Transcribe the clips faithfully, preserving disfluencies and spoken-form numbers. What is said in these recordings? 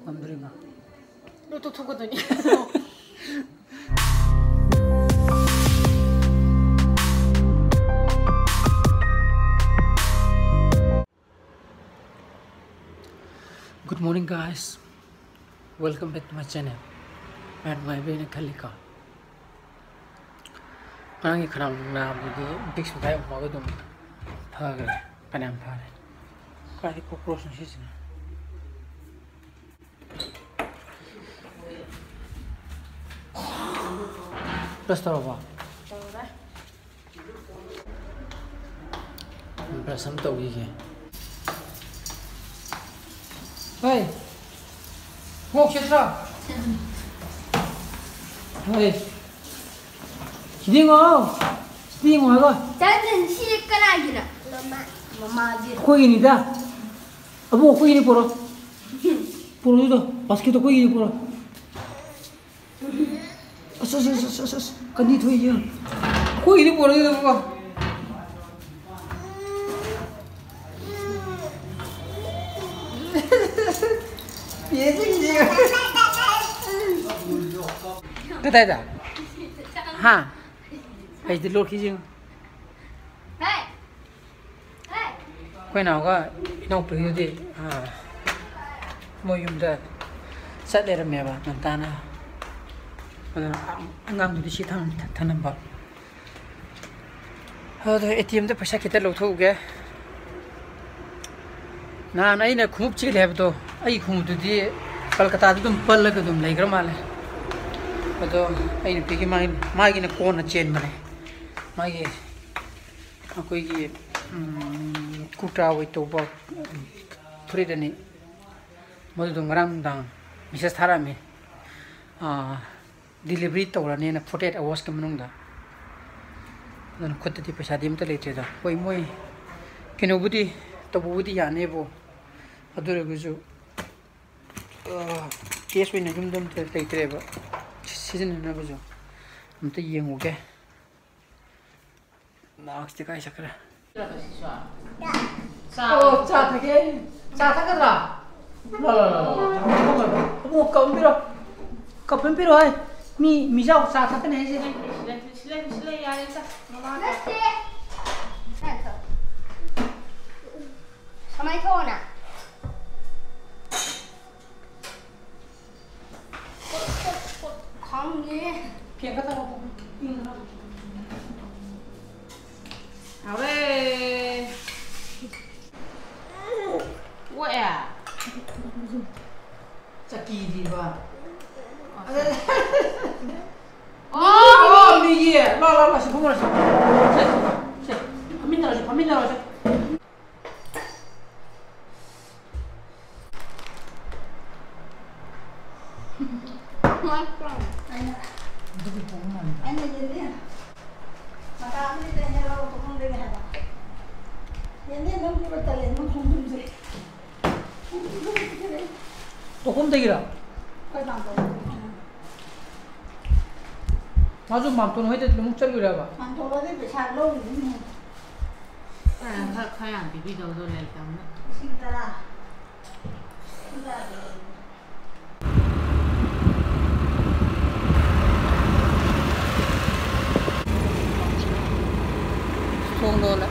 ꯉꯝꯗ꯭ꯔꯤꯕ? ꯂꯣꯏ ꯇꯣꯛꯊꯣꯛꯀꯗꯣꯏꯅꯤ꯫ Good morning, guys. Welcome back to my channel. ꯃꯌꯥꯝ ꯅꯨꯡꯉꯥꯏꯕ꯭ꯔꯥ ꯍꯥꯏꯅ ꯈꯜꯂꯤꯀꯣ꯫ ꯉꯔꯥꯡꯒꯤ ꯈꯅꯥꯎ ꯅꯥꯕꯗꯨꯗꯤ ꯕꯤꯛꯁ ꯃꯈꯥꯏ ꯑꯍꯨꯝ ꯐꯥꯎꯕ ꯑꯗꯨꯝ ꯐꯈ꯭ꯔꯦ꯫ ꯐꯅꯌꯥꯝ ꯐꯔꯦ꯫ ꯀꯥꯏꯗꯩ ꯀꯣꯀ꯭ꯔꯣꯁꯅꯣ ꯁꯤꯁꯤꯅ? ꯕ꯭ꯔꯁ ꯇꯧꯔꯕꯣ? ꯇꯧꯔꯦ꯫ ꯕ꯭ꯔꯁ ꯑꯃ ꯇꯧꯈꯤꯒꯦ꯫ ꯍꯣꯏ꯫ ꯈꯣꯡꯎꯞ ꯁꯦꯠꯇ꯭ꯔꯣ? ꯍꯣꯏ꯫ ꯁꯤꯗꯤ ꯌꯦꯡꯉꯣ꯫ ꯁꯤꯗꯤ ꯌꯦꯡꯉꯣ ꯍꯥꯏꯕ꯫ ꯆꯥꯟꯗꯦꯟ, ꯁꯤ ꯀꯅꯥꯒꯤꯅꯣ? ꯃꯃꯥ꯫ ꯃꯃꯥꯒꯤ꯫ ꯑꯩꯈꯣꯏꯒꯤꯅꯤꯗ꯫ ꯑꯕꯨꯡ, ꯑꯩꯈꯣꯏꯒꯤꯅꯤ ꯄꯣꯔꯣ꯫ ꯄꯣꯔꯣ ꯑꯗꯨꯗꯣ꯫ ꯕꯥꯁꯀꯦꯠꯇꯣ ꯑꯩꯈꯣꯏꯒꯤꯅꯤ ꯄꯣꯔꯣ꯫ ꯑꯁ, ꯑꯁ, ꯑꯁ, ꯑꯁ, ꯑꯁ, ꯑꯁ꯫ ꯀꯟꯗꯤ ꯊꯣꯛꯏꯁꯦ ꯌꯦꯡꯉꯣ꯫ ꯑꯩꯈꯣꯏꯒꯤꯅꯤ ꯄꯣꯔꯣ ꯑꯗꯨꯗꯣ ꯄꯣꯔꯣ꯫ ꯀꯗꯥꯏꯗ? ꯍꯥ? ꯑꯩꯗꯤ ꯂꯣꯛꯈꯤꯁꯤ ꯌꯦꯡꯉꯣ꯫ ꯑꯩꯈꯣꯏ ꯏꯅꯥꯎꯒ ꯏꯅꯥꯎꯄꯤꯗꯨꯗꯤ, ꯑꯥ, ꯃꯣꯏ ꯌꯨꯝꯗ ꯆꯠ ꯂꯩꯔꯝꯃꯦꯕ ꯉꯟꯇꯥꯅ꯫ ꯑꯗꯨꯅ ꯑꯉꯥꯡꯗꯨꯗꯤ ꯁꯤ ꯊꯝ-, ꯊꯅꯝꯕ꯫ ꯑꯗꯣ ꯑꯦ ꯇꯤ ꯑꯦꯝꯗ ꯄꯩꯁꯥ ꯈꯤꯇ ꯂꯧꯊꯣꯛꯎꯒꯦ꯫ ꯅꯍꯥꯟ ꯑꯩꯅ ꯈꯣꯡꯎꯞ ꯆꯦꯜꯂꯦ ꯍꯥꯏꯕꯗꯣ, ꯑꯩꯒꯤ ꯈꯣꯡꯎꯞꯇꯨꯗꯤ ꯀꯜꯀꯇꯥꯗ ꯑꯗꯨꯝ ꯄꯜꯂꯒ ꯑꯗꯨꯝ ꯂꯩꯈ꯭ꯔ ꯃꯥꯜꯂꯦ꯫ ꯑꯗꯣ ꯑꯩ ꯅꯨꯄꯤꯒꯤ ꯃꯥꯒꯤ, ꯃꯥꯒꯤꯅ ꯀꯣꯟꯅ ꯆꯦꯟꯕꯅꯦ꯫ ꯃꯥꯒꯤ ꯑꯩꯈꯣꯏꯒꯤ, ꯎꯝ, ꯀꯨꯔꯇꯥ ꯑꯣꯏ ꯇꯧꯕ ꯐꯨꯔꯤꯠ ꯑꯅꯤ, ꯃꯗꯨꯗꯣ ꯉꯔꯥꯡ ꯅꯨꯡꯗꯥꯡ ꯃꯦꯁꯦꯖ ꯊꯥꯔꯛꯑꯝꯃꯤ꯫ ꯑꯥ, ꯗꯤꯂꯤꯚꯔꯤ ꯇꯧꯔꯅꯦꯅ forty eight ꯑꯋꯥꯔꯁꯀꯤ ꯃꯅꯨꯡꯗ꯫ ꯑꯗꯨꯅ ꯈꯨꯠꯇꯗꯤ ꯄꯩꯁꯥꯗꯤ ꯑꯝꯇ ꯂꯩꯇ꯭ꯔꯦꯗ꯫ ꯍꯣꯏ, ꯃꯣꯏ ꯀꯩꯅꯣꯕꯨꯗꯤ ꯇꯧꯕꯕꯨꯗꯤ ꯌꯥꯅꯦꯕꯨ, ꯑꯗꯨ ꯑꯣꯏꯔꯒꯁꯨ, ꯑꯥ, ꯀꯦꯁ ꯑꯣꯏꯅ ꯌꯨꯝꯗ ꯑꯝꯇ ꯂꯩꯇ꯭ꯔꯦꯕ ꯁꯤꯖꯤꯟꯅꯅꯕꯁꯨ꯫ ꯑꯝꯇ ꯌꯦꯡꯉꯨꯒꯦ꯫ ꯃꯥꯛꯁꯇꯤ ꯀꯥꯏ ꯆꯠꯈ꯭ꯔꯦ? ꯆꯥ꯫ ꯑꯣ, ꯆꯥ ꯊꯛꯀꯦ꯫ ꯆꯥ ꯊꯛꯀꯗ꯭ꯔꯥ? ꯂꯥ, ꯂꯥ, ꯂꯥ, ꯂꯥ꯫ ꯑꯕꯨꯡꯉꯣ, ꯀꯞ ꯑꯃ ꯄꯤꯔꯣ꯫ ꯀꯞ ꯑꯃ ꯄꯤꯔꯣ ꯍꯥꯏ꯫ ꯃꯤ, ꯃꯤꯖꯥꯎ ꯆꯥ ꯊꯛꯀꯅꯤ ꯍꯥꯏꯁꯦ꯫ ꯁꯤꯂꯩ, ꯁꯤꯂꯩ, ꯁꯤꯂꯩ, ꯌꯥꯔꯦ, ꯆꯥ꯫ ꯅꯠꯇꯦ꯫ ꯀꯃꯥꯏ ꯊꯣꯛꯑꯣꯅ? ꯈꯪꯗꯦ꯫ ꯐꯦꯟ ꯈꯔ ꯊꯥꯔꯣ꯫ ꯏꯪꯗꯅꯕ꯫ ꯍꯥꯎꯔꯦ꯫ ꯑꯣꯛꯑꯦ꯫ ꯆꯀꯤꯗꯤꯕ꯫ ꯑꯣ꯫ ꯑꯣ, ꯃꯤꯒꯤ꯫ ꯂꯥꯎ, ꯂꯥꯎ, ꯂꯥꯎ, ꯁꯤ ꯐꯝꯃꯨꯔꯁꯤ꯫ ꯁꯦ, ꯁꯦ, ꯐꯝꯃꯤꯟꯅꯔꯁꯤ, ꯐꯝꯃꯤꯟꯅꯔꯁꯤ꯫ ꯑꯩꯅ, ꯑꯩꯅ ꯌꯦꯟꯗꯦꯝ ꯃꯀꯥ ꯑꯃꯅꯤꯗ ꯍꯦꯛ ꯂꯧꯔ ꯄꯨꯈꯝꯗꯒꯤ ꯍꯥꯏꯕ꯫ ꯌꯦꯟꯗꯦꯝ ꯑꯗꯨꯝ ꯄꯤꯕ ꯇꯜꯂꯦ, ꯑꯗꯨꯝ ꯈꯣꯡꯗ꯭ꯔꯨꯝꯁꯦ꯫ ꯈꯣꯡꯗ꯭ꯔꯨꯝꯁꯦ ꯄꯤꯔꯛꯑꯦ꯫ ꯇꯣꯈꯨꯝꯗꯒꯤꯔꯣ? ꯑꯩꯈꯣꯏ ꯃꯥꯝꯇꯣꯟ ꯍꯣꯏꯗꯒꯤ꯫ ꯃꯥꯁꯨ ꯃꯥꯝꯇꯣꯟ ꯍꯣꯏꯗ ꯑꯃꯨꯛ ꯆꯠꯂꯨꯏꯔꯕ? ꯃꯥꯝꯇꯣꯟ ꯍꯣꯏꯗꯩ ꯄꯩꯁꯥ ꯂꯧꯔꯤꯅꯤꯅꯦ꯫ ꯑ, ꯈꯔ, ꯈꯔ ꯌꯥꯝ ꯄꯤꯕꯤꯗꯧꯗꯣ ꯂꯩꯇꯕꯅꯤꯅ꯫ ꯂꯤꯁꯤꯡ ꯇꯔꯥ꯫ ꯂꯤꯁꯤꯡ ꯇꯔꯥ ꯄꯤꯔꯛꯑꯦ꯫ ꯊꯣꯡ ꯂꯣꯜꯂꯦ꯫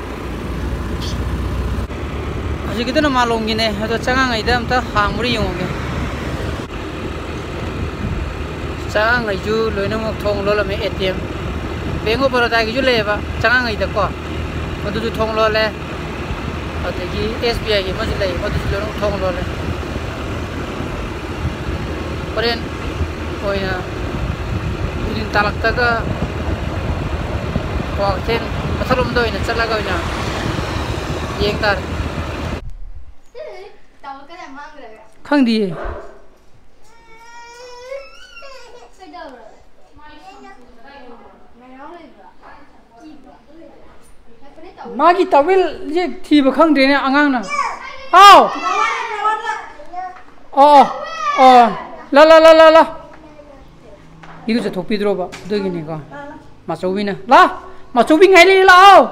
ꯍꯧꯖꯤꯛꯀꯤꯗꯨꯅ ꯃꯥꯂꯣꯝꯒꯤꯅꯦ, ꯑꯗꯣ ꯆꯉꯥꯡꯉꯩꯗ ꯑꯝꯇ ꯍꯥꯡꯕ꯭ꯔꯥ ꯌꯦꯡꯉꯨꯒꯦ꯫ ꯆꯉꯥꯡꯉꯩꯁꯨ ꯂꯣꯏꯅꯃꯛ ꯊꯣꯡ ꯂꯣꯜꯂꯝꯃꯦ꯫ A T M, Bank of Baroda ꯒꯤꯁꯨ ꯂꯩꯌꯦꯕ ꯆꯉꯥꯡꯉꯩꯗꯀꯣ, ꯑꯗꯨꯁꯨ ꯊꯣꯡ ꯂꯣꯜꯂꯦ꯫ ꯑꯗꯒꯤ ꯑꯦꯁ ꯕꯤ ꯑꯥꯏꯒꯤ ꯑꯃꯁꯨ ꯂꯩ, ꯃꯗꯨꯁꯨ ꯂꯣꯏꯅꯃꯛ ꯊꯣꯡ ꯂꯣꯜꯂꯦ꯫ ꯍꯣꯔꯦꯟ ꯑꯣꯏꯅ ꯅꯨꯡꯊꯤꯟ ꯇꯥꯜꯂꯛꯇꯒ ꯀ꯭ꯋꯥꯀꯩꯊꯦꯜ ꯃꯊꯛꯂꯣꯝꯗ ꯑꯣꯏꯅ ꯆꯠꯂꯒ ꯑꯣꯏꯅ ꯌꯦꯡ ꯇꯥꯔꯦ꯫ ꯈꯪꯗꯤꯌꯦ꯫ ꯃꯥꯒꯤ ꯇꯥꯋꯦꯜꯁꯦ ꯊꯤꯕ ꯈꯪꯗ꯭ꯔꯦꯅꯦ ꯑꯉꯥꯡꯅ꯫ ꯍꯥꯎ! ꯑꯣ, ꯑꯣ, ꯑꯣ꯫ ꯂꯥ, ꯂꯥ, ꯂꯥ, ꯂꯥ, ꯂꯥ꯫ ꯏꯔꯨꯖꯊꯣꯛꯄꯤꯗ꯭ꯔꯣꯕ? ꯑꯗꯨꯒꯤꯅꯤꯀꯣ꯫ ꯃꯥꯆꯧꯕꯤꯅ꯫ ꯂꯥ! ꯃꯥꯆꯧꯕꯤ ꯉꯥꯏ ꯂꯩꯔꯦ, ꯂꯥꯛꯑꯣ!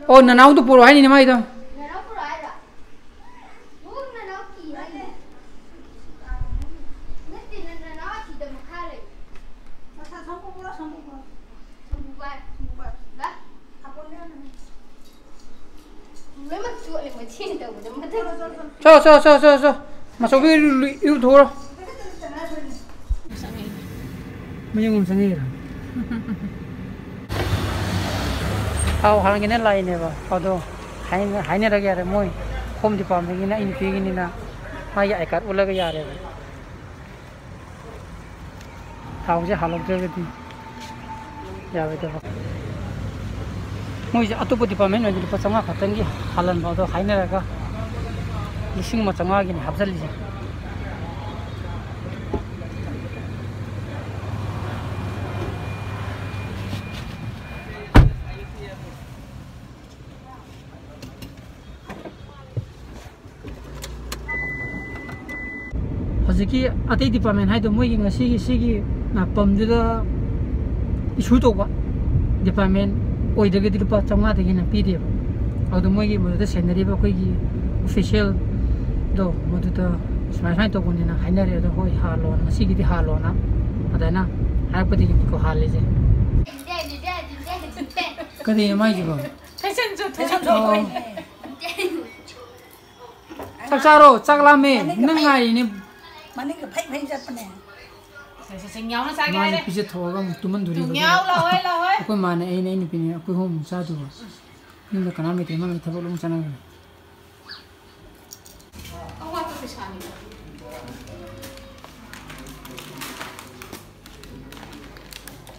ꯑꯣ, ꯅꯅꯥꯎꯗꯣ ꯄꯨꯔꯛꯑꯣ ꯍꯥꯏꯅꯤꯅꯦ ꯃꯥꯏꯗꯣ꯫ ꯅꯅꯥꯎ ꯄꯨꯔꯛꯑꯣ ꯍꯥꯏꯔꯣ? ꯆꯣ, ꯆꯣ, ꯆꯣ, ꯆꯣ, ꯆꯣ꯫ ꯃꯆꯧꯕꯤ ꯏꯔꯨ-, ꯏꯔꯨꯊꯣꯛꯎꯔꯣ꯫ ꯃꯌꯨꯝ ꯑꯃ ꯆꯪꯉꯛꯏꯔꯣ? ꯊꯥꯎ ꯍꯥꯟꯒꯦꯅ ꯂꯥꯛꯏꯅꯦꯕ꯫ ꯑꯗꯣ ꯍꯥꯏꯅ-, ꯍꯥꯏꯅꯔꯒ ꯌꯥꯔꯦ꯫ ꯃꯣꯏ ꯍꯣꯝ ꯗꯤꯄꯥꯔꯠꯃꯦꯟꯒꯤꯅ ꯑꯩ ꯅꯨꯄꯤꯒꯤꯅꯤꯅ ꯃꯥꯒꯤ ꯑꯥꯏ ꯀꯥꯔꯗ ꯎꯠꯂꯒ ꯌꯥꯔꯦꯕ꯫ ꯊꯥꯎꯁꯦ ꯍꯥꯜꯍꯧꯗ꯭ꯔꯒꯗꯤ ꯌꯥꯔꯣꯏꯗꯕ꯫ ꯃꯣꯏꯁꯦ ꯑꯇꯣꯞꯄ ꯗꯤꯄꯥꯔꯠꯃꯦꯟ ꯑꯣꯏꯔꯗꯤ ꯂꯨꯄꯥ ꯆꯥꯝꯃꯉꯥ ꯈꯛꯇꯪꯒꯤ ꯍꯥꯜꯍꯟꯕ, ꯑꯗꯣ ꯍꯥꯏꯅꯔꯒ ꯂꯤꯁꯤꯡ ꯑꯃ ꯆꯥꯝꯃꯉꯥꯒꯤꯅꯤ ꯍꯥꯞꯆꯜꯂꯤꯁꯦ꯫ ꯍꯧꯖꯤꯛꯀꯤ ꯑꯇꯩ ꯗꯤꯄꯥꯔꯠꯃꯦꯟ ꯍꯥꯏꯗꯣ ꯃꯣꯏꯒꯤ ꯉꯁꯤꯒꯤ ꯁꯤꯒꯤ, ꯑ, ꯄꯝꯗꯨꯗ ꯏꯁꯨ ꯇꯧꯕ ꯗꯤꯄꯥꯔꯠꯃꯦꯟ ꯑꯣꯏꯗ꯭ꯔꯒꯗꯤ ꯂꯨꯄꯥ ꯆꯥꯝꯃꯉꯥꯗꯒꯤ ꯍꯦꯟꯅ ꯄꯤꯗꯦꯕ꯫ ꯑꯗꯣ ꯃꯣꯏꯒꯤ ꯃꯗꯨꯗ ꯁꯦꯟꯅꯔꯤꯕ ꯑꯩꯈꯣꯏꯒꯤ ꯑꯣꯐꯤꯁꯤꯌꯦꯜꯗꯣ ꯃꯗꯨꯗ ꯁꯨꯃꯥꯏ ꯁꯨꯃꯥꯏꯅ ꯇꯧꯕꯅꯤꯅ ꯍꯥꯏꯅꯔꯦ꯫ ꯑꯗꯣ ꯍꯣꯏ ꯍꯥꯜꯂꯣꯅ, ꯉꯁꯤꯒꯤꯗꯤ ꯍꯥꯜꯂꯣꯅ ꯑꯗꯨꯃꯥꯏꯅ ꯍꯥꯏꯔꯛꯄꯗꯒꯤꯅꯤꯀꯣ ꯍꯥꯜꯂꯤꯁꯦ꯫ ꯀꯔꯤꯅꯣ ꯃꯥꯏꯁꯤꯕꯣ? ꯐꯦꯁꯟ ꯁꯣ ꯊꯣꯛꯏꯅꯦ꯫ ꯑꯣ꯫ ꯆꯥꯛ ꯆꯥꯔꯣ, ꯆꯥꯛ ꯂꯥꯝꯃꯦ꯫ ꯅꯪ ꯉꯥꯏꯔꯤꯅꯦ꯫ ꯃꯅꯤꯡꯒ ꯐꯩ ꯐꯩ ꯆꯠꯄꯅꯦ꯫ ꯁꯦ, ꯁꯦ, ꯆꯤꯡ ꯌꯥꯎꯅ ꯆꯥꯒꯦ ꯃꯥꯁꯦ ꯍꯥꯏꯔꯦ꯫ ꯄꯤꯖꯊꯣꯛꯑꯒ ꯑꯃꯨꯛ ꯇꯨꯝꯍꯟꯗꯣꯔꯤꯕ꯫ ꯆꯤꯡ ꯌꯥꯎ ꯂꯥꯛꯑꯣꯏ, ꯂꯥꯛꯑꯣꯏ꯫ ꯑꯩꯈꯣꯏ ꯃꯥꯅꯦ, ꯑꯩꯅꯦ, ꯑꯩ ꯅꯨꯄꯤꯅꯦ, ꯑꯩꯈꯣꯏ ꯑꯍꯨꯝ ꯑꯃꯨꯛ ꯆꯥꯗꯣꯏꯕ꯫ ꯌꯨꯝꯗ ꯀꯅꯥꯝ ꯂꯩꯇ꯭ꯔꯦ, ꯃꯥ ꯃꯥꯏ ꯊꯕꯛ ꯂꯣꯏ ꯆꯠꯅꯈ꯭ꯔꯦ꯫ ꯑꯋꯥꯠꯄ ꯄꯩꯁꯥꯅꯤꯗ꯫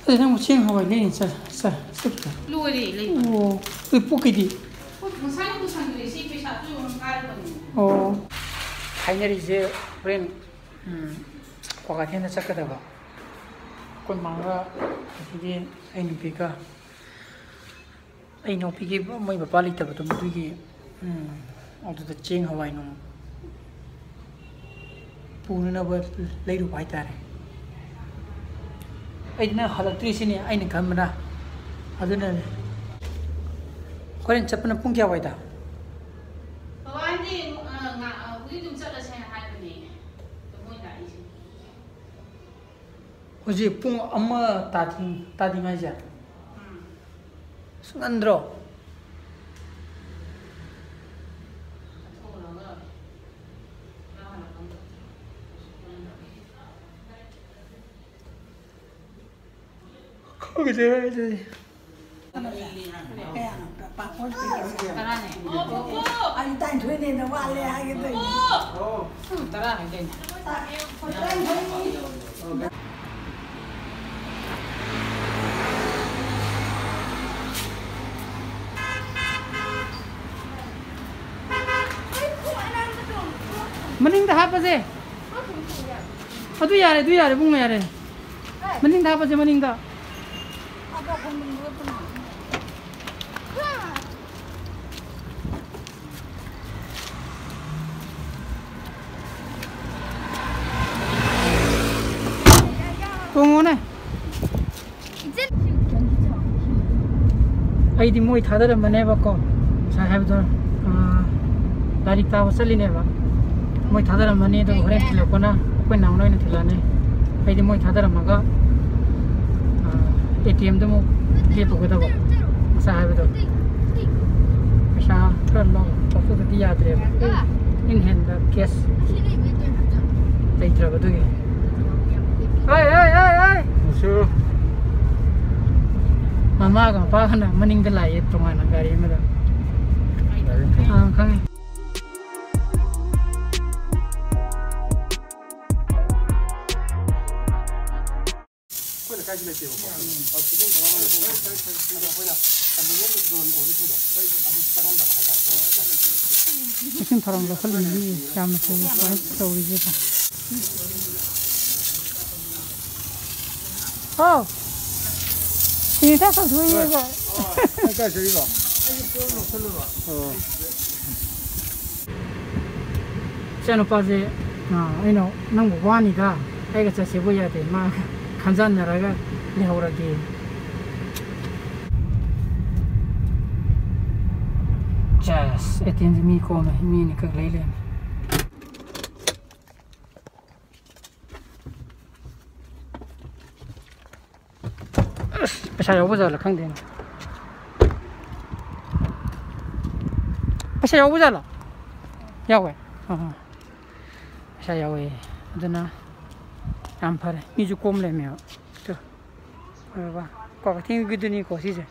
ꯑꯗꯨ ꯅꯪꯕꯨ ꯆꯦꯡ ꯍꯋꯥꯏ ꯂꯩꯔꯤ ꯆꯠ-, ꯆꯠ-, ꯆꯠꯈꯤꯕ? ꯂꯣꯏꯔꯦ ꯂꯩꯕ꯫ ꯑꯣ, ꯑꯗꯨ ꯄꯨꯛꯀꯤꯗꯤ? ꯄꯨꯛ ꯉꯁꯥꯏꯅ ꯄꯨꯁꯟꯈ꯭ꯔꯦ, ꯁꯤ ꯄꯩꯁꯥꯁꯨ ꯌꯣꯟ ꯀꯥꯏꯔꯕꯅꯤ꯫ ꯑꯣ꯫ ꯍꯥꯏꯅꯔꯤꯁꯦ ꯍꯣꯔꯦꯟ, ꯎꯝ, ꯀ꯭ꯋꯥꯀꯩꯊꯦꯜꯗ ꯆꯠꯀꯗꯕ꯫ ꯑꯩꯈꯣꯏ ꯃꯥꯒ ꯑꯗꯒꯤꯗꯤ ꯑꯩ ꯅꯨꯄꯤꯒ꯫ ꯑꯩ ꯏꯅꯥꯎꯄꯤꯒꯤ ꯃꯣꯏ ꯃꯄꯥ ꯂꯩꯇꯕꯗꯣ, ꯃꯗꯨꯒꯤ, ꯎꯝ, ꯑꯗꯨꯗ ꯆꯦꯡ ꯍꯋꯥꯏ ꯅꯨꯡ ꯄꯨꯅꯅꯕ ꯂꯩꯔꯨꯕ ꯍꯥꯏꯇꯥꯔꯦ꯫ ꯑꯩꯗꯤ ꯅꯪ ꯍꯜꯂꯛꯇ꯭ꯔꯤꯁꯤꯅꯤ ꯑꯩꯅ ꯈꯟꯕꯅ꯫ ꯑꯗꯨꯅꯅꯦ꯫ ꯍꯣꯔꯦꯟ ꯆꯠꯄꯅ ꯄꯨꯡ ꯀꯌꯥ ꯋꯥꯏꯗ? ꯕꯕꯥꯗꯤ, ꯑ, ꯉꯥ-, ꯑ, ꯍꯧꯖꯤꯛ ꯑꯗꯨꯝ ꯆꯠꯂꯁꯦꯅ ꯍꯥꯏꯕꯅꯦ꯫ ꯑꯗꯣ ꯃꯣꯏ ꯂꯥꯛꯏꯁꯤꯅꯤ꯫ ꯍꯧꯖꯤꯛ ꯄꯨꯡ ꯑꯃ ꯇꯥꯗ꯭ꯔꯤ-, ꯇꯥꯗ꯭ꯔꯤꯉꯩꯁꯦ? ꯎꯝ꯫ ꯑꯁ, ꯉꯟꯗ꯭ꯔꯣ? ꯀꯌꯥꯅꯣ? ꯄꯥꯐꯣꯔ ꯄꯦꯀꯦꯠꯁꯦ? ꯇꯔꯥꯅꯦ꯫ ꯑꯩ ꯇꯔꯥꯅꯤꯊꯣꯏꯅꯦꯅ ꯋꯥꯠꯂꯦ ꯍꯥꯏꯒꯦ ꯇꯧꯔꯤꯅꯦ꯫ ꯇꯔꯥ ꯍꯥꯏꯗꯥꯏꯅꯦ? ꯇꯔꯥꯅꯤꯊꯣꯏ꯫ ꯃꯅꯤꯡꯗ ꯍꯥꯞꯄꯁꯦ꯫ ꯑꯗꯨ ꯌꯥꯔꯦ, ꯑꯗꯨ ꯌꯥꯔꯦ, ꯏꯕꯨꯡꯉꯣ, ꯌꯥꯔꯦ꯫ ꯃꯅꯤꯡꯗ ꯍꯥꯞꯄꯁꯦ, ꯃꯅꯤꯡꯗ꯫ ꯇꯣꯡꯉꯣꯅꯦ꯫ ꯑꯩꯗꯤ ꯃꯣꯏ ꯊꯥꯗꯔꯝꯃꯅꯦꯕꯀꯣ, ꯉꯁꯥꯏ ꯍꯥꯏꯕꯗꯣ, ꯑꯥ, ꯂꯥꯏꯔꯤꯛ ꯇꯥꯕ ꯆꯠꯂꯤꯅꯦꯕ꯫ ꯃꯣꯏ ꯊꯥꯗꯔꯝꯃꯅꯤ, ꯑꯗꯨꯒ ꯍꯣꯔꯦꯟ ꯊꯤꯜꯂꯛꯄꯅ ꯑꯩꯈꯣꯏ ꯅꯥꯎꯅ ꯑꯣꯏꯅ ꯊꯤꯜꯂꯛꯑꯅꯤ꯫ ꯑꯩꯗꯤ ꯃꯣꯏ ꯊꯥꯗꯔꯝꯃꯒ, ꯑꯥ, ꯑꯦ ꯇꯤ ꯑꯦꯝꯗ ꯑꯃꯨꯛ ꯂꯦꯞꯄꯨꯒꯗꯕ꯫ ꯉꯁꯥꯏ ꯍꯥꯏꯕꯗꯣ꯫ ꯄꯩꯁꯥ ꯈꯔ ꯂꯧ-, ꯂꯧꯊꯣꯛꯇꯗꯤ ꯌꯥꯗ꯭ꯔꯦꯕ꯫ In hand cash ꯂꯩꯇ꯭ꯔꯕ ꯑꯗꯨꯒꯤ꯫ ꯍꯣꯏ, ꯍꯣꯏ, ꯍꯣꯏ, ꯍꯣꯏ꯫ ꯃꯃꯥꯒ ꯃꯄꯥꯒꯅ ꯃꯅꯤꯡꯗ ꯂꯥꯛꯑꯦ ꯇꯣꯉꯥꯟꯅ ꯒꯥꯔꯤ ꯑꯃꯗ꯫ ꯑꯥ, ꯈꯪꯉꯦ꯫ ꯑꯩꯈꯣꯏ ꯂꯩꯀꯥꯏꯁꯨ ꯂꯩꯇꯦꯕꯀꯣ꯫ ꯑꯗꯨ ꯆꯦꯛꯁꯤꯟ ꯊꯧꯔꯥꯡ ꯑꯣꯏꯅ ꯑꯗꯣ ꯑꯩꯈꯣꯏꯅ condominium zone ꯑꯣꯏꯕꯁꯤꯡꯗꯣ ꯑꯗꯨ ꯆꯪꯍꯟꯗꯕ ꯍꯥꯏꯇꯥꯔꯦ꯫ ꯆꯦꯛꯁꯤꯟ ꯊꯧꯔꯥꯡ ꯂꯧꯈꯠꯂꯤꯅꯤ ꯃꯤ ꯌꯥꯝꯅ ꯐꯩ ꯁꯨꯃꯥꯏꯅ ꯇꯧꯔꯤꯁꯦ꯫ ꯍꯥꯎ꯫ ꯁꯤꯅꯤ ꯊꯛ ꯇꯧꯊꯣꯛꯏꯅꯦꯕ꯫ ꯅꯪ ꯀꯥꯏ ꯆꯠꯂꯤꯕ? ꯑꯣ꯫ ꯏꯆꯥꯅꯨꯄꯥꯁꯦ, ꯑ, ꯑꯩꯅ, "ꯅꯪꯕꯨ ꯋꯥꯅꯤꯗ, ꯑꯩꯒ ꯆꯠꯁꯦꯕꯨ ꯌꯥꯗꯦ, ꯃꯥ ꯈꯟꯖꯟꯅꯔꯒ ꯂꯩꯍꯧꯔꯒꯦ"꯫ ꯆꯦꯁ, ꯑꯦ ꯇꯤ ꯑꯦꯝꯁꯦ ꯃꯤ ꯀꯣꯝꯃꯦ, ꯃꯤ ꯑꯅꯤꯈꯛ ꯂꯩ ꯂꯩꯔꯝꯃꯦ꯫ ꯑꯁ, ꯄꯩꯁꯥ ꯌꯥꯎꯕ ꯖꯥꯠꯂ ꯈꯪꯗꯦꯅꯦ꯫ ꯄꯩꯁꯥ ꯌꯥꯎꯕ ꯖꯥꯠꯂꯣ? ꯌꯥꯎꯋꯦ꯫ ꯑꯥ, ꯄꯩꯁꯥ ꯌꯥꯎꯋꯦ꯫ ꯑꯗꯨꯅ ꯌꯥꯝ ꯐꯔꯦ꯫ ꯃꯤꯁꯨ ꯀꯣꯝ ꯂꯩꯔꯝꯃꯦꯕ꯫ ꯇꯨ, ꯎꯔꯕ? ꯀ꯭ꯋꯥꯀꯩꯊꯦꯜꯒꯤꯗꯨꯅꯤꯀꯣ ꯁꯤꯁꯦ꯫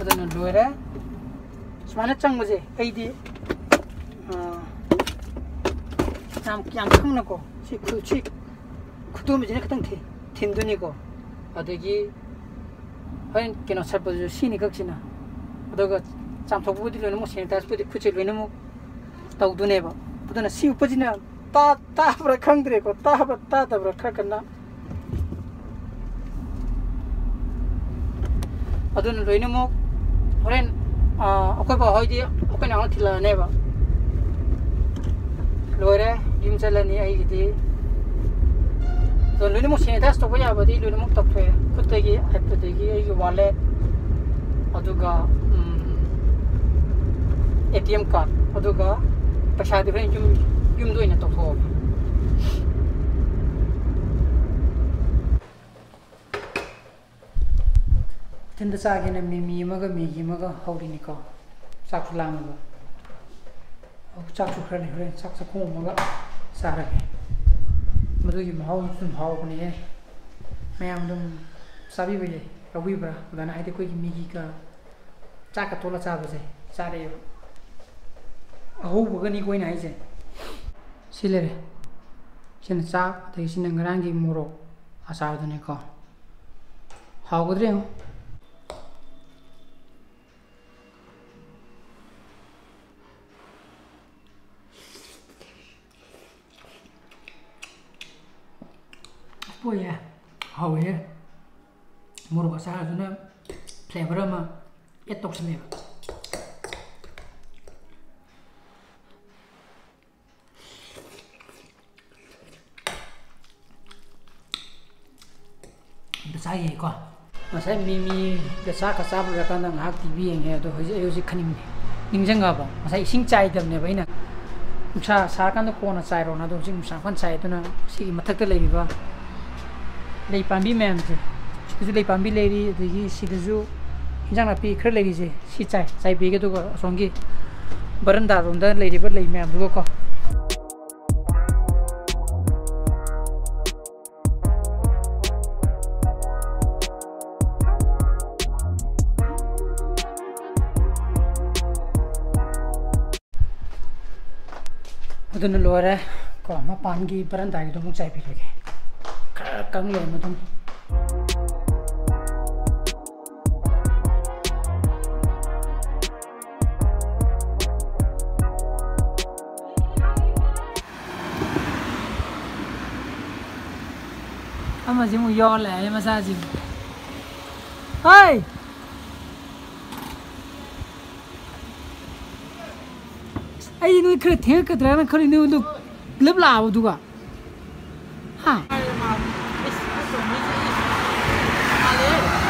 ꯑꯗꯨꯅ ꯂꯣꯏꯔꯦ꯫ ꯁꯨꯃꯥꯏꯅ ꯆꯪꯕꯁꯦ ꯑꯩꯗꯤ, ꯑꯥ, ꯌꯥꯝ, ꯌꯥꯝ ꯈꯪꯅꯀꯣ, ꯁꯤ ꯈꯨ-, ꯁꯤ ꯈꯨꯗꯣꯝꯕꯤꯁꯤꯅ ꯈꯤꯇꯪ ꯊꯤ-, ꯊꯤꯟꯗꯣꯏꯅꯤꯀꯣ꯫ ꯑꯗꯒꯤ ꯍꯣꯔꯦꯟ ꯀꯩꯅꯣ ꯁꯠꯄꯗꯨꯁꯨ ꯁꯤꯅꯤ ꯈꯛꯁꯤꯅ꯫ ꯑꯗꯨꯒ ꯆꯥꯝꯊꯣꯛꯄꯕꯨꯗꯤ ꯂꯣꯏꯅꯃꯛ sanitizeꯄꯨꯗꯤ ꯈꯨꯠꯁꯦ ꯂꯣꯏꯅꯃꯛ ꯇꯧꯗꯣꯏꯅꯦꯕ꯫ ꯑꯗꯨꯅ ꯁꯤ ꯎꯞꯄꯁꯤꯅ ꯇꯥ-, ꯇꯥꯕ꯭ꯔꯥ ꯈꯪꯗ꯭ꯔꯦꯀꯣ, ꯇꯥꯕ꯭ꯔꯥ ꯇꯥꯗꯕ꯭ꯔꯥ ꯈꯔ ꯀꯟꯅ꯫ ꯑꯗꯨꯅ ꯂꯣꯏꯅꯃꯛ ꯍꯣꯔꯦꯟ, ꯑꯥ, ꯑꯩꯈꯣꯏ ꯕꯥ ꯍꯣꯏꯗꯤ ꯑꯩꯈꯣꯏ ꯅꯍꯥꯟ ꯊꯤꯜꯂꯛꯑꯅꯦꯕ꯫ ꯂꯣꯏꯔꯦ, ꯌꯨꯝ ꯆꯠꯂꯅꯤ ꯑꯩꯒꯤꯗꯤ꯫ ꯑꯗꯣ ꯂꯣꯏꯅꯃꯛ sanitize ꯇꯧꯕ ꯌꯥꯕꯗꯤ ꯂꯣꯏꯅꯃꯛ ꯇꯧꯊꯣꯛꯑꯦ꯫ ꯈꯨꯠꯇꯒꯤ, ꯑꯗꯒꯤ ꯑꯩꯒꯤ wallet, ꯑꯗꯨꯒ, ꯎꯝ, ATM card, ꯑꯗꯨꯒ ꯄꯩꯁꯥꯗꯤ ꯍꯣꯔꯦꯟ ꯌꯨꯝ, ꯌꯨꯝꯗ ꯑꯣꯏꯅ ꯇꯧꯊꯣꯛꯑꯒꯦ꯫ ꯏꯊꯟꯗ ꯆꯥꯒꯦꯅ ꯃꯤꯃꯤ ꯑꯃꯒ ꯃꯦꯒꯤ ꯑꯃꯒ ꯍꯧꯔꯤꯅꯤꯀꯣ꯫ ꯆꯥꯛꯁꯨ ꯂꯥꯝꯃꯕ꯫ ꯑꯣ, ꯆꯥꯛꯁꯨ ꯈꯔ ꯂꯩ, ꯍꯣꯔꯦꯟ ꯆꯥꯛ ꯆꯥꯛꯈꯣꯝ ꯑꯃꯒ ꯆꯥꯔꯒꯦ꯫ ꯃꯗꯨꯒꯤ ꯃꯍꯥꯎꯗꯨꯁꯨ ꯑꯗꯨꯝ ꯍꯥꯎꯕꯅꯦꯍꯦ꯫ ꯃꯌꯥꯝ ꯑꯗꯨꯝ ꯆꯥꯕꯤꯕ ꯌꯥꯏ, ꯌꯥꯎꯕꯤꯕ꯭ꯔꯥ? ꯑꯗꯨꯃꯥꯏꯅ ꯍꯥꯏꯗꯤ ꯑꯩꯈꯣꯏꯒꯤ ꯃꯦꯒꯤꯒ ꯆꯥꯛꯀ ꯇꯣꯠꯂ ꯆꯥꯕꯁꯦ ꯆꯥꯔꯛꯑꯦꯕ꯫ ꯑꯍꯧꯕꯒꯅꯤꯀꯣ ꯑꯩꯅ ꯍꯥꯏꯁꯦ꯫ ꯁꯤ ꯂꯩꯔꯦ꯫ ꯁꯤꯅ ꯆꯥꯛ, ꯑꯗꯒꯤ ꯁꯤꯅ ꯉꯔꯥꯡꯒꯤ ꯃꯣꯔꯣꯛ ꯑꯆꯥꯔꯗꯨꯅꯦꯀꯣ꯫ ꯍꯥꯎꯒꯗ꯭ꯔꯥ ꯌꯦꯡꯉꯨ꯫ ꯄꯣꯛꯑꯦ, ꯍꯥꯎꯋꯦ꯫ ꯃꯣꯔꯣꯛ ꯑꯆꯥꯔꯗꯨꯅ flavor ꯑꯃ add ꯇꯧꯁꯜꯂꯦꯕ꯫ ꯑꯝꯇ ꯆꯥꯈꯤꯒꯦꯀꯣ꯫ ꯉꯁꯥꯏ ꯃꯤꯃꯤꯒ ꯆꯥꯛꯀ ꯆꯥꯕ ꯂꯣꯏꯔꯀꯥꯟꯗ ꯉꯥꯏꯍꯥꯛ ꯇꯤ ꯚꯤ ꯌꯦꯡꯉꯦ꯫ ꯑꯗꯣ ꯍꯧꯖꯤꯛ ꯑꯩ ꯍꯧꯖꯤꯛ ꯈꯟꯅꯤꯡꯉꯦ, ꯅꯤꯡꯁꯤꯡꯉꯕ? ꯉꯁꯥꯏ ꯏꯁꯤꯡ ꯆꯥꯏꯗꯕꯅꯦꯕ ꯑꯩꯅ, ꯅꯨꯡꯁꯥ ꯁꯥꯔꯀꯥꯟꯗ ꯀꯣꯟꯅ ꯆꯥꯏꯔꯣꯅ꯫ ꯑꯗꯣ ꯍꯧꯖꯤꯛ ꯅꯨꯡꯁꯥ ꯀꯟꯅ ꯁꯥꯏ꯫ ꯑꯗꯨꯅ ꯁꯤꯒꯤ ꯃꯊꯛꯇ ꯂꯩꯔꯤꯕ ꯂꯩ ꯄꯥꯝꯕꯤ ꯃꯌꯥꯝꯁꯦ, ꯁꯤꯗꯁꯨ ꯂꯩ ꯄꯥꯝꯕꯤ ꯂꯩꯔꯤ, ꯑꯗꯒꯤ ꯁꯤꯗꯁꯨ ꯏꯟꯖꯥꯡ ꯅꯥꯄꯤ ꯈꯔ ꯂꯩꯔꯤꯁꯦ, ꯁꯤ ꯆꯥꯏ, ꯆꯥꯏꯕꯤꯒꯦ꯫ ꯑꯗꯨꯒ ꯑꯁꯣꯝꯒꯤ ꯕꯔꯟꯗꯥꯔꯣꯝꯗ ꯂꯩꯔꯤꯕ ꯂꯩ ꯃꯌꯥꯝꯗꯨꯒꯀꯣ꯫ ꯑꯗꯨꯅ ꯂꯣꯏꯔꯦ꯫ ꯀꯣ, ꯃꯄꯥꯟꯒꯤ ꯕꯔꯟꯗꯥꯒꯤꯗꯣ ꯑꯃꯨꯛ ꯆꯥꯏꯕꯤꯔꯒꯦ꯫ ꯈꯔ ꯀꯪ ꯂꯩꯔꯝꯃꯦ ꯑꯗꯨꯝ꯫ ꯑꯃꯁꯤ ꯑꯃꯨꯛ ꯌꯥꯎꯔ ꯂꯥꯛꯑꯦ ꯃꯆꯥꯁꯤꯡ꯫ ꯍꯩ! ꯑꯩ ꯅꯣꯏ ꯈꯔ ꯊꯦꯡꯉꯛꯀꯗ꯭ꯔꯥꯅ ꯈꯜꯂꯤ, ꯅꯣꯏꯗꯣ ꯄꯨꯂꯞ ꯂꯥꯛꯑꯕꯗꯨꯒ꯫ ꯍꯥ?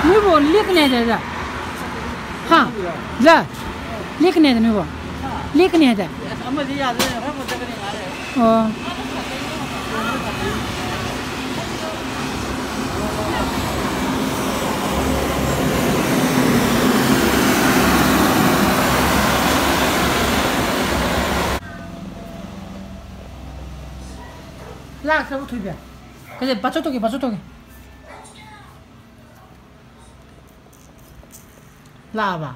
ꯅꯣꯏꯕꯨ ꯂꯦꯛꯀꯅꯤ ꯍꯥꯏꯗꯥꯏꯗ? ꯍꯥ? ꯂ? ꯂꯦꯛꯀꯅꯤ ꯍꯥꯏꯗ ꯅꯣꯏꯕꯨ? ꯂꯦꯛꯀꯅꯤ ꯍꯥꯏꯗ? ꯑꯃꯗꯤ ꯌꯥꯗ꯭ꯔꯦ, ꯈꯔ ꯄꯣꯊꯒꯅꯤ ꯉꯥꯏꯔꯦ꯫ ꯑꯣ꯫ ꯂꯥꯛꯈ꯭ꯔꯕ ꯊꯣꯏꯕꯤ? ꯀꯩꯗꯧ-, ꯕꯥꯆꯧ ꯇꯧꯒꯦ, ꯕꯥꯆꯧ ꯇꯧꯒꯦ꯫ ꯂꯥꯛꯑꯕ?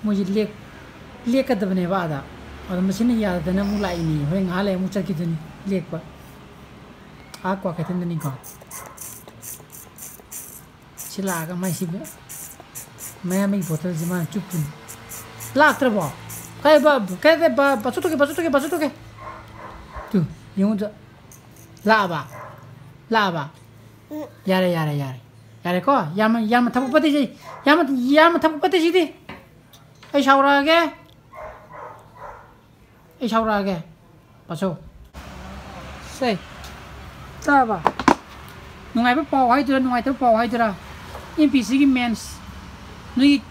ꯃꯣꯏꯁꯦ ꯂꯦꯛ-, ꯂꯦꯛꯀꯗꯕꯅꯦꯕ ꯑꯥꯗ꯫ ꯑꯗꯣ ꯃꯁꯤꯅ ꯌꯥꯗꯗꯅ ꯑꯃꯨꯛ ꯂꯥꯛꯏꯅꯤ꯫ ꯍꯣꯔꯦꯟ ꯉꯥꯏꯍꯥꯛ ꯂꯩ ꯑꯃꯨꯛ ꯆꯠꯈꯤꯗꯣꯏꯅꯤ ꯂꯦꯛꯄ꯫ ꯑꯥ ꯀ꯭ꯋꯥꯀꯩꯊꯦꯜꯗꯅꯤꯀꯣ꯫ ꯁꯤ ꯂꯥꯛꯑꯒ ꯃꯥꯏꯁꯤ ꯃꯌꯥꯝꯕꯒꯤ ꯕꯣꯇꯜꯁꯤ ꯃꯥꯅ ꯆꯨꯞꯄꯨꯅꯤ꯫ ꯂꯥꯛꯇ꯭ꯔꯕꯣ? ꯀꯥꯏ ꯕ-, ꯀꯥꯏ, ꯀꯥꯏ ꯕ-, ꯕꯥꯆꯧ ꯇꯧꯒꯦ, ꯕꯥꯆꯧ ꯇꯧꯒꯦ, ꯕꯥꯆꯧ ꯇꯧꯒꯦ꯫ ꯇꯨ, ꯌꯦꯡꯉꯨ ꯇꯨ꯫ ꯂꯥꯛꯑꯕ? ꯂꯥꯛꯑꯕ? ꯌꯥꯔꯦ, ꯌꯥꯔꯦ, ꯌꯥꯔꯦ꯫ ꯌꯥꯔꯦꯀꯣ? ꯌꯥꯝ, ꯌꯥꯝ ꯊꯕꯛ ꯐꯠꯇꯦ ꯁꯤ꯫ ꯌꯥꯝ, ꯌꯥꯝ ꯊꯕꯛ ꯐꯠꯇꯦ ꯁꯤꯗꯤ꯫ ꯑꯩ ꯁꯥꯎꯔꯛꯑꯒꯦ꯫ ꯑꯩ ꯁꯥꯎꯔꯛꯑꯒꯦ꯫ ꯄꯥꯁꯧ꯫ ꯁꯦ꯫ ꯇꯥꯔꯕ? ꯅꯨꯡꯉꯥꯏꯕ ꯄꯥꯎ ꯍꯥꯏꯗꯣꯏꯔꯥ, ꯅꯨꯡꯉꯥꯏꯇꯕ ꯄꯥꯎ ꯍꯥꯏꯗꯣꯏꯔꯥ? ꯑꯦꯝ ꯄꯤ ꯑꯦꯁ ꯁꯤꯒꯤ ꯃꯦꯟꯁ ꯅꯣꯏꯒꯤ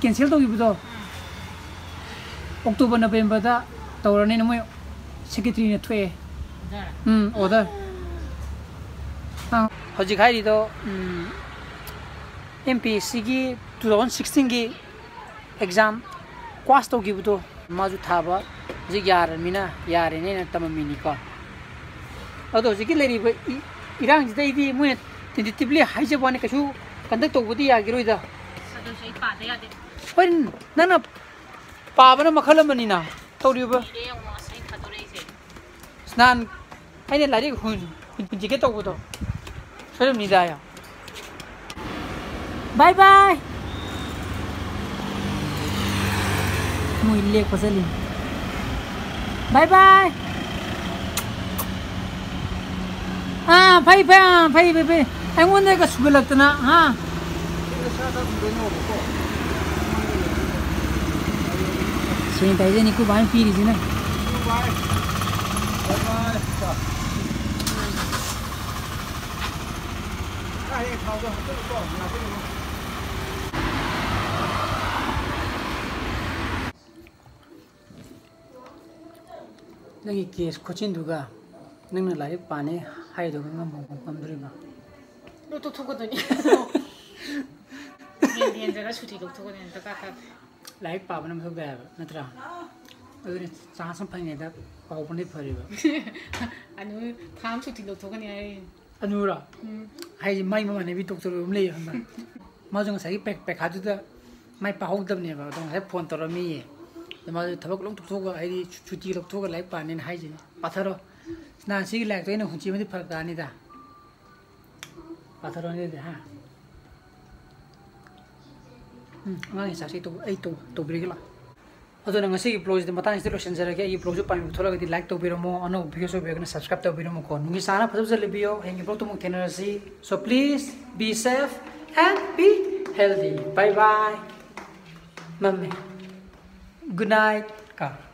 ꯀꯦꯟꯁꯦꯜ ꯇꯧꯈꯤꯕꯗꯣ, ꯑꯣꯛꯇꯣꯕꯔ, ꯅꯕꯦꯝꯕꯔꯗ ꯇꯧꯔꯅꯤꯅ ꯃꯣꯏ ꯁꯦꯀ꯭ꯔꯦꯇꯔꯤꯅ ꯊꯣꯛꯑꯦ꯫ ꯎꯝ, ꯑꯣꯔꯗꯔ꯫ ꯑꯥ, ꯍꯧꯖꯤꯛ ꯍꯥꯏꯔꯤꯗꯣ, ꯎꯝ, ꯑꯦꯝ ꯄꯤ ꯑꯦꯁ ꯁꯤꯒꯤ ꯇꯨ ꯊꯥꯎꯖꯟ ꯁꯤꯛꯁꯇꯤꯟꯒꯤ ꯑꯦꯛꯖꯥꯝ ꯀ꯭ꯋꯥꯁ ꯇꯧꯈꯤꯕꯗꯣ, ꯃꯥꯁꯨ ꯊꯥꯕ ꯍꯧꯖꯤꯛ ꯌꯥꯔꯃꯤꯅ ꯌꯥꯔꯦꯅꯦꯅ ꯇꯝꯃꯝꯃꯤꯅꯤꯀꯣ꯫ ꯑꯗꯣ ꯍꯧꯖꯤꯛꯀꯤ ꯂꯩꯔꯤꯕ ꯏ-, ꯏꯔꯥꯡꯁꯤꯗꯩꯗꯤ ꯃꯣꯏꯅ ꯇꯦꯟꯇꯦꯇꯤꯚꯂꯤ ꯍꯥꯏꯖꯕ ꯋꯥꯅꯤ, ꯀꯩꯁꯨ ꯀꯟꯗꯛ ꯇꯧꯕꯗꯤ ꯌꯥꯈꯤꯔꯣꯏꯗ꯫ ꯑꯗꯨꯁꯨ ꯑꯩ ꯄꯥꯗ ꯌꯥꯗꯦ꯫ ꯍꯣꯏ, ꯅꯪꯅ ꯄꯥꯕꯅ ꯃꯈꯜ ꯑꯃꯅꯤꯅ꯫ ꯇꯧꯔꯤꯕ? ꯀꯨꯏꯔꯦ ꯌꯦꯡꯉꯣ, ꯉꯁꯥꯏ ꯊꯥꯗꯣꯔꯛꯏꯁꯦ꯫ ꯅꯍꯥꯟ ꯑꯩꯅ ꯂꯥꯏꯔꯤꯛ ꯍꯨꯟ-, ꯍꯨꯟꯖꯤꯟꯒꯦ ꯇꯧꯕꯗꯣ ꯁꯣꯏꯔꯝꯅꯤꯗ꯫ ꯕꯥꯏ ꯕꯥꯏ꯫ ꯃꯣꯏ ꯂꯦꯛꯄ ꯆꯠꯂꯤ꯫ ꯕꯥꯏ ꯕꯥꯏ꯫ ꯑꯥ, ꯐꯩ, ꯐꯩ, ꯑꯥ, ꯐꯩ, ꯐꯩ, ꯐꯩ꯫ ꯑꯩꯉꯣꯟꯗꯒ ꯁꯨꯒꯠꯂꯛꯇꯅ, ꯍꯥ? ꯁꯦꯡ ꯇꯥꯏꯖꯦ ꯅꯤꯀꯨ ꯚꯥꯏꯅ ꯄꯤꯔꯤꯁꯤꯅ꯫ ꯅꯪꯒꯤ ꯀꯦꯁ ꯈꯣꯠꯆꯤꯟꯗꯨꯒ ꯅꯪꯅ ꯂꯥꯏꯔꯤꯛ ꯄꯥꯅꯤ ꯍꯥꯏꯗꯨꯒ ꯉꯝꯕ ꯉꯝꯗꯣꯔꯤꯕ? ꯂꯣꯏ ꯇꯣꯛꯊꯣꯛꯀꯗꯣꯏꯅꯤ꯫ ꯍꯦꯟ ꯍꯦꯟꯖꯔ ꯁꯨꯇꯤ ꯂꯧꯊꯣꯛꯀꯅꯤ, ꯗꯔꯀꯥꯔ ꯇꯥꯗꯦ꯫ ꯂꯥꯏꯔꯤꯛ ꯄꯥꯕꯅ ꯃꯊꯧ ꯇꯥꯏ ꯍꯥꯏꯕ ꯅꯠꯇ꯭ꯔꯥ? ꯑꯗꯨꯅꯤ, ꯆꯥꯟꯁ ꯑꯃ ꯐꯪꯉꯤꯉꯩꯗ ꯄꯥꯍꯧꯕꯅꯗꯤ ꯐꯔꯤꯕ꯫ ꯑꯅꯨ ꯊꯥ ꯑꯃ ꯁꯨꯇꯤ ꯂꯧꯊꯣꯛꯀꯅꯤ ꯍꯥꯏꯔꯤ꯫ ꯑꯅꯨꯔꯣ? ꯎꯝ꯫ ꯍꯥꯏꯗꯤ ꯃꯥꯏ ꯃꯃꯥꯟꯅꯕꯤ ꯗꯣꯛꯇꯔ ꯑꯃ ꯂꯩꯌꯦ ꯈꯪꯕ꯭ꯔꯥ? ꯃꯥꯁꯨ ꯉꯁꯥꯏꯒꯤ ꯄꯩ-, ꯄꯩꯈꯥꯗꯨꯗ ꯃꯥꯏ ꯄꯥꯍꯧꯗꯕꯅꯦꯕ, ꯑꯗꯣ ꯉꯁꯥꯏ ꯐꯣꯟ ꯇꯧꯔꯝꯃꯤꯌꯦ꯫ ꯑꯗꯣ ꯃꯥꯁꯨ ꯊꯕꯛ ꯂꯣꯏ ꯇꯣꯛꯊꯣꯛꯑꯒ, ꯍꯥꯏꯗꯤ ꯁꯨ-, ꯁꯨꯇꯤ ꯂꯧꯊꯣꯛꯑꯒ ꯂꯥꯏꯔꯤꯛ ꯄꯥꯅꯤꯅ ꯍꯥꯏꯁꯤꯅꯤ꯫ ꯄꯥꯊꯔꯣ꯫ ꯅꯍꯥꯟ ꯁꯤꯒꯤ ꯂꯥꯏꯔꯤꯛꯇꯣ ꯑꯩꯅ ꯍꯨꯟꯁꯤꯃꯗꯤ ꯐꯔꯛ ꯇꯥꯅꯤꯗ꯫ ꯄꯥꯊꯔꯣꯅꯦ ꯑꯗꯨꯗꯤ, ꯍꯥ? ꯎꯝ, ꯑꯉꯥꯡꯒꯤ ꯆꯥꯛꯁꯦ ꯑꯩ ꯇꯧ-, ꯑꯩ ꯇꯧ-, ꯇꯧꯕꯤꯔꯒꯦ ꯂꯥꯎ꯫ ꯑꯗꯨꯅ ꯉꯁꯤꯒꯤ ꯕ꯭ꯂꯣꯒꯁꯤꯗꯤ ꯃꯇꯥꯡꯁꯤꯗ ꯂꯣꯏꯁꯤꯟꯖꯔꯒꯦ꯫ ꯑꯩꯒꯤ ꯕ꯭ꯂꯣꯒꯁꯨ ꯄꯥꯝꯕꯤꯕ ꯊꯣꯛꯂꯒꯗꯤ ꯂꯥꯏꯛ ꯇꯧꯕꯤꯔꯝꯃꯣ, ꯑꯅꯧꯕ ꯚꯤꯗꯤꯑꯣꯁꯨ ꯑꯣꯏꯕꯤꯔꯒꯅ ꯁꯕꯁꯀ꯭ꯔꯥꯏꯕ ꯇꯧꯕꯤꯔꯝꯃꯨꯀꯣ꯫ ꯅꯨꯡꯒꯤ ꯆꯥꯅ ꯐꯖ ꯐꯖ ꯂꯩꯕꯤꯌꯣ꯫ ꯍꯌꯦꯡꯒꯤ ꯕ꯭ꯂꯣꯒꯇ ꯑꯃꯨꯛ ꯊꯦꯡꯅꯔꯁꯤ꯫ So please be safe and be healthy. Bye bye. ꯃꯝꯃꯦ꯫ Good night ꯀꯣ꯫